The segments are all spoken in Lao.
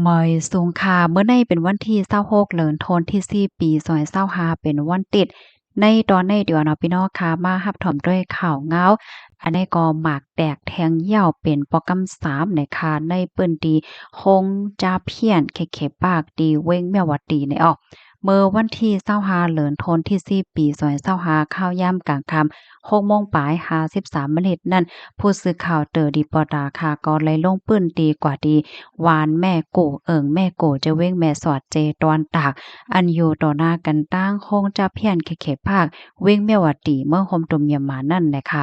ໝາຍສູງຄ່າ ມື້ນີ້ເປັນວັນທີຊາວຫົກ ເດືອນທັນວາ ປີສອງພັນຊາວຫ້າ ເປັນວັນຕິດ. ໃນຕອນນີ້ດຽວເນາະ ພີ່ນ້ອງຄ່ະ ມາຮັບຊົມດ້ວຍຂ່າວງາວ ອັນນີ້ກໍໝາກແຕກແທ່ງຍາວ ເປັນປອກກຳສາມນະຄະ ໃນພື້ນທີ່ໂຮງຈາພຽນເຄເຄປາກ ທີ່ເວັງແມວວະຕີນີ້ອອກ. ເມື່ອວັນທີຊາວຫ້າ ເດືອນທັນວາ ປີສອງພັນຊາວຫ້າ ຂ່າວຍາມກາງຄ່ຳ ຫົກໂມງປາຍຫ້າສິບສາມມານິດນັ້ນ ຜູ້ສື່ຂ່າວເຕີຣີພໍຕາຄ່ະ ກໍໄດ້ລົງພື້ນທີ່ກວ່າທີ່ຫວ່ານແມ່ກູ ເອີ່ງແມ່ກູ ຈະເວັງແມ່ສອດ ເຈຕອນຕາກ ອັນຢູ່ຕໍ່ໜ້າກັນຕັ້ງໂຮງຈາພຽນເຄເຄປາກ ເວັງແມວວະຕີ ເມືອງໂຮມຕຸມ ມຽນມານັ້ນແຫຼະຄ່ະ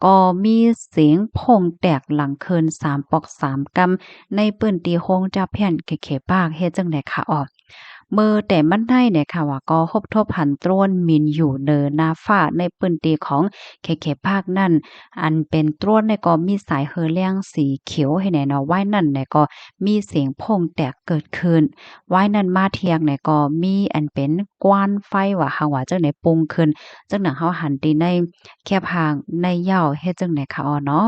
ກໍມີສຽງໂພງແຕກຫຼັງຄືນສາມປອກສາມກຳ ໃນພື້ນທີ່ໂຮງຈາພຽນເຄເຄປາກ ເຮັດຈັ່ງໃດຄ່ະອອກ. ເມື່ອແຕ່ມັນໄດ້ແນະຄ່ະວ່າ ກໍພົບທົບຫັນໂດຣນບິນຢູ່ເໜືອໜ້າຟ້າໃນພື້ນທີ່ຂອງເຄເຄປາກນັ້ນ ອັນເປັນໂດຣນນີ້ກໍມີສາຍເຫື່ອແຫຼງສີຂຽວໃຫ້ແນ່ເນາະ. ວາຍນັ້ນແນະກໍມີສຽງໂພງແຕກເກີດຂຶ້ນ. ວາຍນັ້ນມາທຽງແນະກໍມີອັນເປັນຄວັນໄຟວ່າ ຫາງວ່າຈັ່ງໃດປຸ່ງຂຶ້ນ ຈັ່ງໜັງເຮົາຫັນທີ່ໃນແຄບຮ່າງໃນເຍົາ ເຮັດຈັ່ງໃດຄ່ະອອກເນາະ.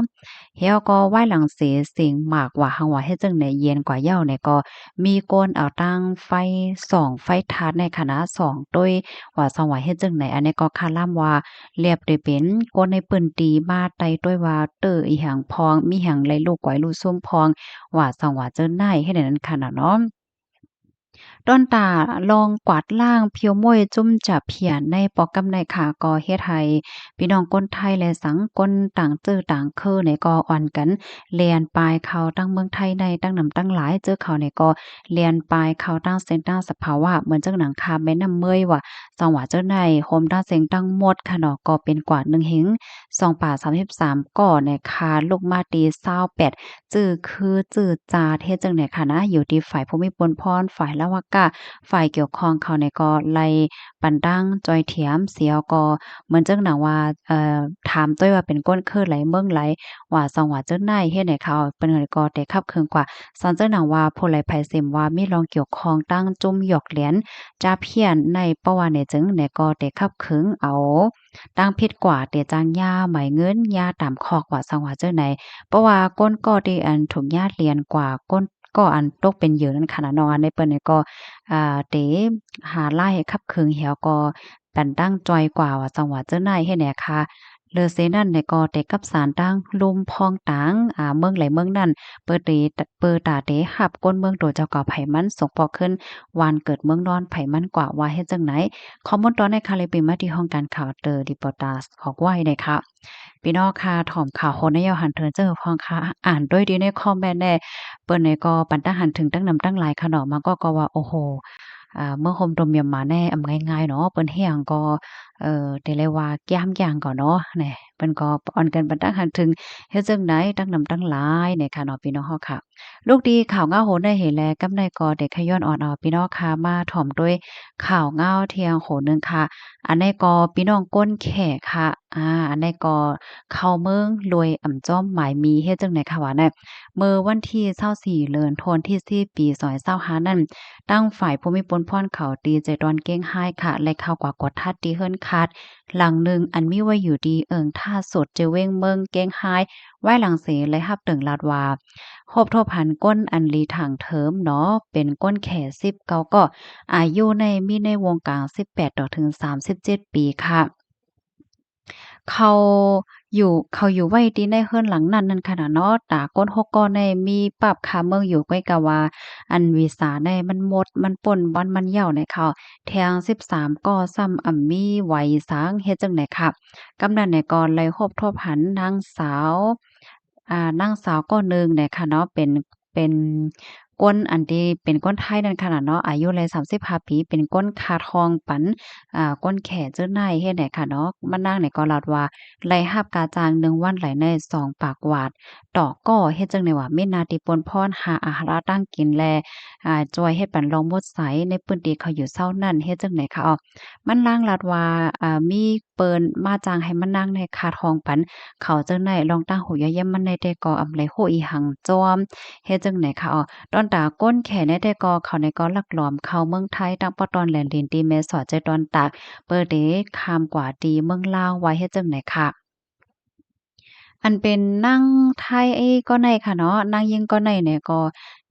ແລ້ວກໍວາຍຫຼັງເສ ສຽງໝາກວ່າ ຫາງວ່າເຮັດຈັ່ງໃດເຢັນກວ່າເຍົາແນະ ກໍມີຄົນເອົາຕັ້ງໄຟສ່ອງ ໄຟທາດໃນຂະນະສ່ອງໂດຍວ່າ ສັງວ່າເຮັດຈັ່ງໃດ ອັນນີ້ກໍຄາລຳວ່າ ແລບໄດ້ເປັນຄົນໃນພື້ນທີ່ມາໄຕ່ໂດຍວ່າ ເຕີອີ່ຫຍັງພອງ ມີຫຍັງໄລ່ລູກກວາຍລູກຊຸມພອງ ວ່າສັງວ່າເຈົ້ານາຍເຮັດນັ້ນຂະນະເນາະ. ດອນຕາລອງກວາດລ້າງຜິວມົ້ຍຈຸ້ມຈາພຽນໃນປອກກຳໃນຄ່ະ ກໍເຮັດໃຫ້ພີ່ນ້ອງຄົນໄທ ແລະ ສັງຄົນຕ່າງເຊື້ອຕ່າງເຄືນີ້ ກໍອ່ອນກັນແລ່ນປາຍເຂົ້າທາງເມືອງໄທໃນຕັ້ງນຳຕັ້ງຫຼາຍ. ເຈີເຂົານີ້ກໍແລ່ນປາຍເຂົ້າທາງເສັ້ນທາງສະພາວະ ເໝືອນຈັ່ງໜັງຂ້າມແມ່ນ້ຳເມຍວ່າ ສັງວ່າເຈົ້ານາຍ ໂຮມທັງເສັງທັງໝົດຄ່ະເນາະ ກໍເປັນກວ່າໜຶ່ງເຮງສອງປາຍສາມສິບສາມກໍໃນຄ່ະ ລູກມາຕີຊາວແປດ ຈື່ຄືຈື່ຈາດ ເຮັດຈັ່ງໃດຄ່ະນະ ຢູ່ທີ່ຝ່າຍພູມິພົນພອນ ຝ່າຍລາວະກະ ຝ່າຍກ່ຽວຂ້ອງເຂົານີ້ ກໍໄລ່ປັນຕັ້ງຈອຍຖຽມ ສຽວກໍເໝືອນຈັ່ງໜັງວ່າ ເອີ ຖາມໂດຍວ່າເປັນຄົນເຄືໃດເມືອງໃດ ວ່າສັງວ່າເຈົ້ານາຍເຮັດໃຫ້ເຂົາ ເພິ່ນກໍໄດ້ຂັບເຄື່ອນກວ່າ ສັງຈັ່ງໜັງວ່າຜູ້ໃດໃຜເສມວ່າມີລອງກ່ຽວຂ້ອງຕັ້ງຈຸ້ມຢອກແລນ ຈາພຽນໃນປະຫວັດນີ້ ຈຶ່ງແນະ ກໍໄດ້ຂັບເຄື່ອນເອົາ ຕັ້ງຜິດກວ່າ ແຕ່ຈ້າງຢາໄໝເງິນ ຢາຕາມຄອກ ວ່າສັງວ່າເຈົ້າໃດ ເພາະວ່າຄົນກໍທີ່ອັນຖືກຢາລຽນກວ່າ ຄົນກໍອັນຕົກເປັນເຫຍື່ອນັ້ນຂະນະເນາະ ອັນນີ້ເພິ່ນກໍ ອ່າ ເຕຫາລາຍໃຫ້ຂັບເຄື່ອນ ແລ້ວກໍປັນຕັ້ງຈ່ອຍກວ່າ ວ່າສັງວ່າເຈົ້າໃດເຮັດແນວຄ່ະ. ເລີເສນັ້ນແນະ ກໍເຕກັບສານຕັ້ງລຸ່ມພອງຕາງ ອ່າ ເມືອງໃດເມືອງນັ້ນ ເປີເຕ ເປີຕາເຕຮັບຄົນເມືອງໂຕເຈົ້າເກົ່າໃຜມັນ ສົ່ງພອກຄືນ ບ້ານເກີດເມືອງນອນໃຜມັນກວ່າ ວ່າເຮັດຈັ່ງໃດ. ຂໍ້ມູນຕອນໃນຄ່າ ແລະ ປີມາທີ່ຫ້ອງການຂ່າວເຕີຣີພໍຕາອອກໄວ້ເນາະຄ່ະ. ພີ່ນ້ອງຄ່ະ ຖອມຂ່າວໂຫນໃນເຍົາຫັນເຖິງເຈົ້າຂອງຄ່ະ ອ່ານໂດຍດີໃນຄອມເມັນແດ່ ເພິ່ນນີ້ກໍປັນຕັ້ງຫັນເຖິງຕັ້ງນຳຕັ້ງຫຼາຍຂະເນາະ ບາງກໍ ກໍວ່າ ໂອ້ໂຫ ອ່າ ເມືອງໂຮມຕຸມມຽນມາແນ່ ອຳງ່າຍໆເນາະ ເພິ່ນເຮັດຫຍັງກໍ ເອີ ແຕ່ລະວ່າກຽມຢ່າງກໍເນາະ ແນ່ ເພິ່ນກໍອ່ອນກັນປັນຕັ້ງຫັນເຖິງ ເຮັດຈັ່ງໃດ ຕັ້ງນຳຕັ້ງຫຼາຍເນາະຄ່ະເນາະ ພີ່ນ້ອງເຮົາຄ່ະ. ລູກດີຂ່າວງາວໂຫນໃນເຫແລ ກຳໃນກໍໄດ້ຂະຍ້ອນອອນເອົາ ພີ່ນ້ອງຄ່ະ ມາຖອມດ້ວຍຂ່າວງາວທ່ຽງໂຫນໜຶ່ງຄ່ະ. ອັນໃດກໍພີ່ນ້ອງຄົນແຂກຄ່ະ ອາ ອັນໃດກໍເຂົ້າເມືອງໂດຍອຳຈອມໝາຍມີ ເຮັດຈັ່ງໃດຄ່ະວ່າແນ່. ເມື່ອວັນທີຊາວສີ່ ເດືອນທັນວາ ປີສອງພັນຊາວຫ້ານັ້ນ ທາງຝ່າຍພູມິພົນພອນເຂົາທີ່ເຈຕອນເກງຮາຍຄ່ະ ໄດ້ເຂົ້າກວດກວດທັດທີ່ເຮືອນຄາດ ຫຼັງໜຶ່ງ ອັນມີໄວ້ຢູ່ທີ່ເອີ່ງທ່າສຸດ ເຈເວັງເມືອງເກງຮາຍ ວາຍຫຼັງເສໄດ້ຮັບເຖິງລາດວ່າ ພົບທົບຫັນຄົນອັນລີຖາງເທີມເນາະ ເປັນຄົນແຂສິບເກົ້າກໍ ອາຍຸໃນ ມີໃນວົງກາງສິບແປດຕໍ່ເຖິງສາມສິບເຈັດປີຄ່ະ. ເຂົາຢູ່ ເຂົາຢູ່ໄວ້ທີ່ໃນເຮືອນຫຼັງນັ້ນນັ້ນຂະນະເນາະ ຕາຄົນຫົກກໍໃນມີປາບຄາເມືອງຢູ່ ກ້ອຍກະວ່າ ອັນວິສາໃນມັນໝົດ ມັນປົນວັນມັນເຍົາໃນເຂົາ ແທງສິບສາມກໍຊ້ຳອຳມີໄຫວສັງ ເຮັດຈັ່ງໃດຄ່ະ. ກຳນັ້ນໃນກໍໄດ້ພົບທົບຫັນນາງສາວ ອ່າ ນາງສາວກໍໜຶ່ງໃນຂະເນາະ ເປັນ ເປັນຄົນອັນທີ່ເປັນຄົນໄທນັ້ນຂະນະເນາະ ອາຍຸໄດ້ສາມສິບຫ້າປີ ເປັນຄົນຄາດຮ່ອງປັນ ອ່າ ຄົນແຂເຈີນາຍເຮັດໃດຂະເນາະ. ມານາງໃນກໍລາດວ່າ ໄດ້ຮັບຄ່າຈ້າງໜຶ່ງວັນໄດ້ໃນສອງປາກວາດຕໍ່ກໍ ເຮັດຈັ່ງໃດວ່າມີໜ້າທີ່ປົນພອນ ຫາອາຫານການກິນ ແລະ ອ່າ ຊ່ວຍເຮັດປັນລອງໝົດໄສໃນພື້ນທີ່ເຂົາຢູ່ເຊົານັ້ນ ເຮັດຈັ່ງໃດຄ່ະ. ມັນລາງລາດວ່າ ອ່າ ມີເປີນມາຈ້າງໃຫ້ມານາງໃນຄາດຮ່ອງປັນເຂົາຈັ່ງໃດ ລອງຕັ້ງຫູຢາຢ້ຽມມັນໃນແຕ່ກໍອຳໄລຮູ້ອີ່ຫັງຈ້ອມ ເຮັດຈັ່ງໃດຄ່ະ. ດອນຕາຄົນແຂໃນແຕ່ກໍເຂົາໃນກໍລັກລອມເຂົ້າເມືອງໄທ ຕັ້ງປະຕອນແລນດິນທີ່ແມ່ສອດໃຈຕອນຕາກ ເປີເຕຂ້າມກວ່າທີ່ເມືອງລາວ ວ່າເຮັດຈັ່ງໃດຄ່ະ. ອັນເປັນນາງໄທກໍໃນຂະເນາະ ນາງຍິງກໍໃນແນກໍ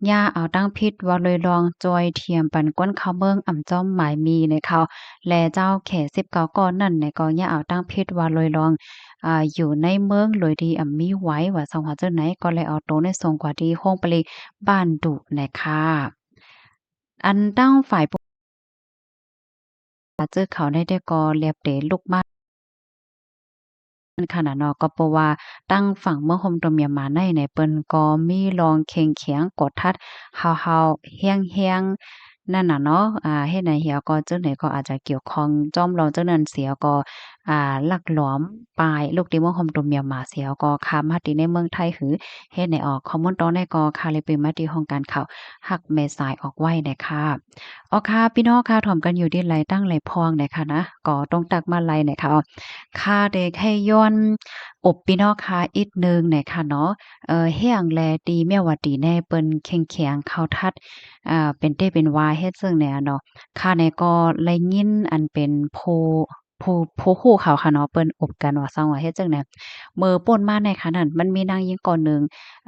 ຍ່າເອົາຕັ້ງຜິດວ່າໂລຍລອງ ຈ່ອຍທຽມປັນຄົນເຂົ້າເມືອງ ອຳຈອມໝາຍມີໃນເຂົາ ແລະ ເຈົ້າແຂສິບເກົ້າກໍນັ້ນແນກໍ ຍ່າເອົາຕັ້ງຜິດວ່າໂລຍລອງ ອາ ຢູ່ໃນເມືອງໂລຍທີ່ອຳມີໄວ້ ວ່າຊັ້ນວ່າຈັ່ງໃດ ກໍເລີຍເອົາໂຕໃນສົ່ງກວ່າທີ່ໂຮງປະລິກບ້ານດຸແນຄ່ະ. ອັນຕັ້ງຝ່າຍ ປະເຈີເຂົາໃນແຕ່ກໍລຽບເຕລຸກມາ ນັ້ນຂະນະເນາະ ກໍເພາະວ່າຕັ້ງຝັ່ງເມືອງໂຮມຕົວມຽມມາໃນນີ້ ເພິ່ນກໍມີລອງເຄັ່ງຂຽງກວດທັດ ຫ້າວໆແຮງໆນັ້ນນະເນາະ ອາ ເຮັດໃນເຫວກໍ ຈຶ່ງໃນກໍອາດຈະກ່ຽວຂ້ອງຈອມລອງຈັ່ງນັ້ນເສຍ ກໍ ອາ ລັກລອມປາຍລຸກທີ່ເມືອງໂຮມຕົວມຽມມາເສຍ ກໍຂ້າມມາທີ່ໃນເມືອງໄທ ຫຼື ເຮັດໃນອອກ ຂໍ້ມູນຕອນໃນກໍ ຂ້າເລີຍເປີດມາທີ່ຫ້ອງການຂ່າວ ຮັກແມ່ສາຍອອກໄວ້ນະຄ່ະ. ອໍຄ່ະ ພີ່ນ້ອງຄ່ະ ຖອມກັນຢູ່ທີ່ໄລຕັ້ງໄລພອງນະຄ່ະນະ ກໍຕ້ອງຕັກມາໄລນະຄ່ະ. ຂ້າໄດ້ໃຫ້ຍ້ອນອົບພີ່ນ້ອງຄ່ະອີກໜຶ່ງນະຄ່ະເນາະ ເອີ ແຮງແລະ ທີ່ແມ່ວາຕີແນ ເພິ່ນເຄັ່ງຂຽງເຂົ້າທັດ ເປັນເຕເປັນວ່າເຮັດຈັ່ງໃດເນາະ. ຂ້າແນກໍໄດ້ຍິນອັນເປັນຜູ້ ຜູ້ ຜູ້ຮູ້ເຂົາຄ່ະເນາະ ເພິ່ນອົບກັນວ່າຊັ້ນວ່າເຮັດຈັ່ງໃດ ເມື່ອປົ້ນມາໃນຂະນັ້ນ ມັນມີນາງຍິງກ່ອນໜຶ່ງ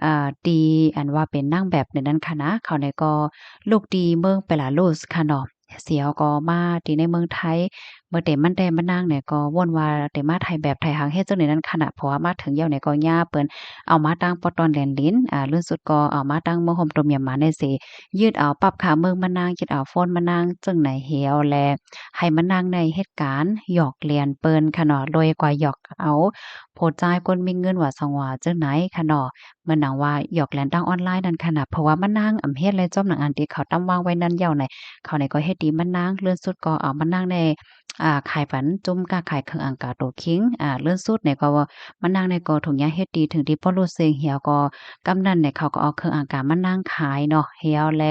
ອາ ທີ່ອັນວ່າເປັນນາງແບບໃນນັ້ນຄ່ະນະ ເຂົາໃນກໍລຸກທີ່ເມືອງເປລາຣຸດຄ່ະເນາະ ສຽວກໍມາທີ່ໃນເມືອງໄທ ເມື່ອເຕັມມັນແຕ່ມານາງໃນກໍວົນວ່າເຕັມມາຖ່າຍແບບຖ່າຍຫາງເຮັດຈັ່ງໃດນັ້ນຄ່ະນະ ເພາະວ່າມາເຖິງແລ້ວໃນກໍຍ່າເພິ່ນເອົາມາຕັ້ງປະຕອນແດນດິນ ອາ ເລື່ອນສຸດກໍເອົາມາຕັ້ງເມືອງໂຮມຕົວມຽມມາໃນເສ ຍຶດເອົາປັບຂາເມືອງມານາງ ຍຶດເອົາໂຟນມານາງ ຈຶ່ງໃນແຮວແລ ໃຫ້ມານາງໃນເຮັດການຫຍອກຫຼຽນເພິ່ນຄ່ະເນາະ ໂດຍກວ່າຫຍອກເອົາຜູ້ຊາຍຄົນມີເງິນວ່າຊັ້ນວ່າຈັ່ງໃດຄ່ະເນາະ ເໝືອນໜັງວ່າຫຍອກຫຼຽນທາງອອນລາຍນັ້ນຄ່ະນະ ເພາະວ່າມານາງອຳເຮັດແລະ ຈອມໜັງອັນທີ່ເຂົາຕຳວາງໄວ້ນັ້ນເຫວໃນ ເຂົາໃນກໍເຮັດດີມານາງ ເລື່ອນສຸດກໍເອົາມານາງໃນ ອາ ຂາຍປັນຈຸ້ມຄ້າຂາຍເຄື່ອງອັງກາໂຕຄິງ ອາ ເລື່ອນສຸດໃນກໍມານາງໃນກໍທຸກຢ່າງເຮັດດີ ເຖິງທີ່ປະລຸດເຊງເຫວກໍ ກຳນັ້ນໃນເຂົາກໍເອົາເຄື່ອງອັງກາມານາງຂາຍເນາະ ເຫວແລ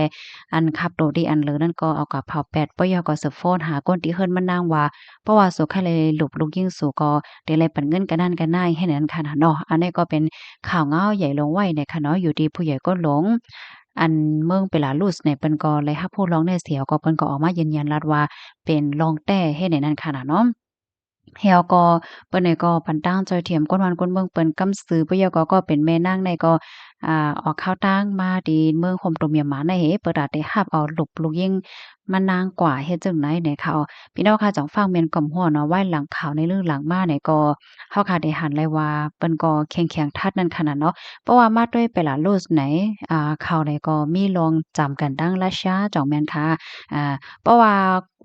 ອັນຂັບໂຕທີ່ອັນເລີນັ້ນກໍເອົາກະເຜົາແປດ ປະຢອກກໍສືບໂຟນຫາຄົນທີ່ເຮືອນມານາງວ່າ ເພາະວ່າສູຂ້າເລີຍຫຼຸບລູກຍິງສູກໍເດໄລປັນເງິນກະນັ້ນກະນາຍ ເຮັດນັ້ນຄ່ະເນາະ. ອັນນີ້ກໍເປັນຂ່າວເງົາໃຫຍ່ລົງໄວ້ນະຄ່ະເນາະ ຢູ່ທີ່ຜູ້ໃຫຍ່ກົ້ນຫຼົງ ອັນເມືອງເປລາຣຸດໃນ ເພິ່ນກໍໄດ້ຮັບຮູ້ລອງແນເສຍ ກໍເພິ່ນກໍອອກມາຢືນຢັນລັດວ່າເປັນລອງແຕ້ ເຮັດໃນນັ້ນຄ່ະນະເນາະ. ແລ້ວກໍເພິ່ນໃນກໍປັນຕັ້ງຈ່ອຍທຽມຄົນບ້ານຄົນເມືອງ ເພິ່ນກຳຊື່ປະໂຫຍດກໍ ກໍເປັນແມ່ນາງໃນກໍ ອາ ອອກຂ່າວຕ່າງມາທີ່ເມືອງໂຮມຕົວມຽມມາໃນເຫ ເປີດຕາໄດ້ຮັບເອົາລູກ ລູກຍິງມານາງກວ່າ ເຮັດຈັ່ງໃດໃນຂ່າວ ພີ່ນ້ອງຄ່ະ ຈັ່ງຟັງແມ່ນຄວາມຮູ້ເນາະ ໄວ້ຫຼັງຂ່າວໃນເລື່ອງຫຼັງມາໃນກໍ ເຮົາຄ່ະໄດ້ຫັນແລ້ວວ່າ ເພິ່ນກໍເຄັ່ງຂຽງທັດນັ້ນຂະນະເນາະ ເພາະວ່າມາດ້ວຍເປລາຣຸດໃນ ອາ ເຂົາໃນກໍມີລອງຈຳກັນດັ່ງຣັດເຊຍ ຈ່ອງແມ່ນຄ່ະ ອາ ເພາະວ່າ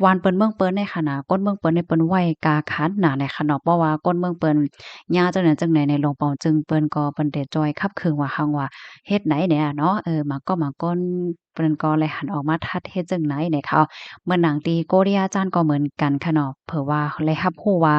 ບ້ານເພິ່ນເມືອງເພິ່ນໃນຂະນະ ຄົນເມືອງເພິ່ນໃນເພິ່ນໄຫວ້ກ້າຂັນນະໃນຂະເນາະ ເພາະວ່າຄົນເມືອງເພິ່ນຍາຈັ່ງນັ້ນຈັ່ງໃດໃນ ຫຼວງປອງຈຶ່ງເພິ່ນກໍເພິ່ນໄດ້ຈ່ອຍຂັບເຄື່ອງວ່າຫັ້ນວ່າເຮັດໃດແນເນາະ ເອີ ບາງກໍບາງຄົນເພິ່ນກໍໄດ້ຫັນອອກມາທັດເຮັດຈັ່ງໃດໃນເຂົາ ເໝືອນໜັງທີ່ໂກລິອາຈານກໍເໝືອນກັນຂະເນາະ ເພາະວ່າໄດ້ຮັບຮູ້ວ່າ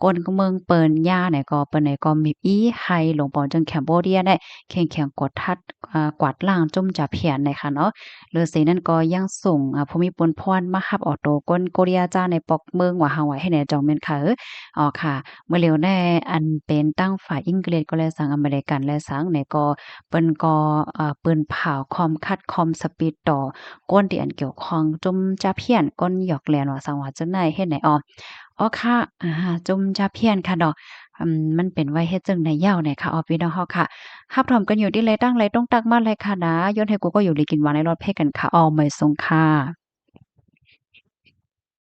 ຄົນເມືອງເພິ່ນຍາໃນກໍ ເພິ່ນໃນກໍມີອີໃຫ້ຫຼວງປອງຈຶ່ງແຄມໂບເດຍໃນ ເຄັ່ງຂຽງກວດທັດ ອາ ກວາດລ້າງຈຸ້ມຈາພຽນໃນຂະເນາະ ຫຼືເສນັ້ນກໍຍັງສົ່ງ ອາ ຜູ້ມີປຸນພອນມາຮັບເອົາໂຕຄົນໂກລິອາຈານໃນປອກເມືອງວ່າເຮົາວ່າເຮັດໃນຈ່ອງແມ່ນຄ່ະ ເອີ ອໍຄ່ະ ເມື່ອເຫຼວແນ ອັນເປັນຕັ້ງຝ່າຍອີງລິດກໍແລສັງ ອາເມລິກັນແລສັງໃນກໍ ເພິ່ນກໍ ອາ ປືນເຜົາຄວາມຄັດຄວາມສະປິດຕໍ່ຄົນທີ່ອັນກ່ຽວຂ້ອງຈຸ້ມຈາພຽນ ຄົນຫຍອກຫຼຽນວ່າສັງວ່າຈັ່ງໃດເຮັດໃນ ອໍ ອໍຄ່ະ ອາ ຈຸ້ມຈາພຽນຄ່ະເນາະ ອືມ ມັນເປັນໄວ້ເຮັດຈັ່ງໃດເຍົາໃນຄ່ະ ອໍ ພີ່ນ້ອງເຮົາຄ່ະ ຮັບຖອມກັນຢູ່ທີ່ໃດຕັ້ງໃດຕ້ອງຕັກມາໃດຄ່ະນາ ຍ້ອນໃຫ້ກູກໍຢູ່ດີກິນຫວານໃນລອດເພກັນຄ່ະ ອໍ ໄມສົງຄ່ະ.